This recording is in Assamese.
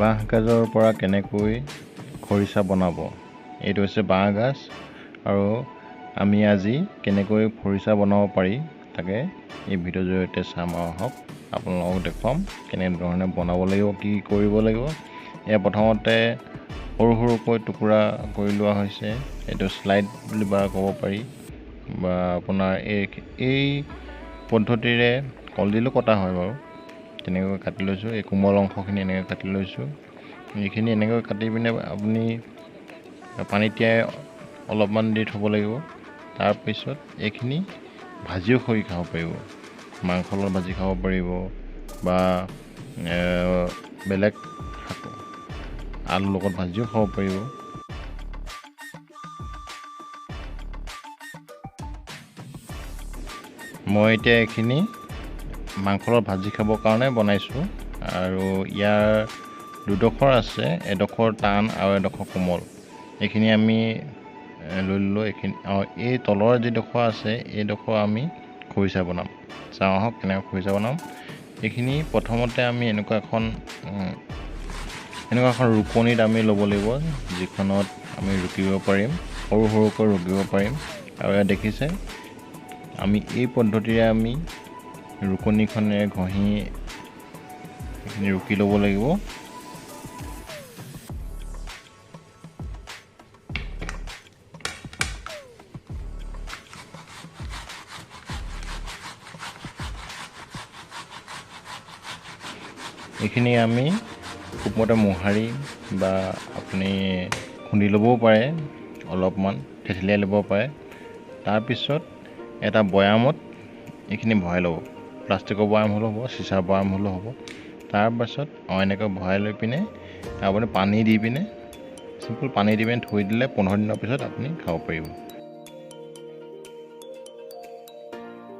বাঁহগাজৰ পৰা কেনেকৈ খৰিচা বনাব। এইটো হৈছে বাঁহগাজ আৰু আমি আজি কেনেকৈ খৰিচা বনাব পাৰি তাকে এই ভিডিঅ'ৰ জৰিয়তে চাম। আহক আপোনালোকক দেখুৱাম কেনেধৰণে বনাব লাগিব, কি কৰিব লাগিব। এয়া প্ৰথমতে সৰু সৰুকৈ টুকুৰা কৰি লোৱা হৈছে, এইটো শ্লাইড বুলি বা ক'ব পাৰি বা আপোনাৰ এই পদ্ধতিৰে কলডিলো কটা হয় বাৰু। তেনেকৈ কাটি লৈছোঁ, এই কোমল অংশখিনি এনেকৈ কাটি লৈছোঁ। এইখিনি এনেকৈ কাটি পিনে আপুনি পানীত তিয়াই অলপমান দেৰি থ'ব লাগিব। তাৰপিছত এইখিনি ভাজিও কৰি খাব পাৰিব, মাংসৰ লগত ভাজি খাব পাৰিব বা বেলেগ আলুৰ লগত ভাজিও খাব পাৰিব। মই এতিয়া এইখিনি মাংসৰ লগত ভাজি খাবৰ কাৰণে বনাইছোঁ। আৰু ইয়াৰ দুডোখৰ আছে, এডোখৰ টান আৰু এডোখৰ কোমল। এইখিনি আমি লৈ ল'লোঁ। এইখিনি আৰু এই তলৰ যিডোখৰ আছে এইডোখৰ আমি খৰিচা বনাম। চাওঁ আহক কেনেকৈ খৰিচা বনাম। এইখিনি প্ৰথমতে আমি এনেকুৱা এখন ৰুকনিত আমি ল'ব লাগিব, যিখনত আমি ৰুকিব পাৰিম, সৰু সৰুকৈ ৰুকিব পাৰিম। আৰু ইয়াত দেখিছে আমি এই পদ্ধতিৰে আমি ৰুকনিখনেৰে ঘঁহি এইখিনি ৰুকি ল'ব লাগিব। এইখিনি আমি খুবমতে মোহাৰি বা আপুনি খুন্দি ল'বও পাৰে, অলপমান থেতেলিয়াই ল'ব পাৰে। তাৰপিছত এটা বৈয়ামত এইখিনি ভৰাই ল'ব, প্লাষ্টিকৰ বৈয়াম হ'লেও হ'ব, চিচাৰ বৈয়াম হ'লেও হ'ব। তাৰপাছত এনেকৈ ভৰাই লৈ পিনে আপুনি পানী দি পিনে, চিম্পুল পানী দি পিনে থৈ দিলে 15 দিনৰ পিছত আপুনি খাব পাৰিব।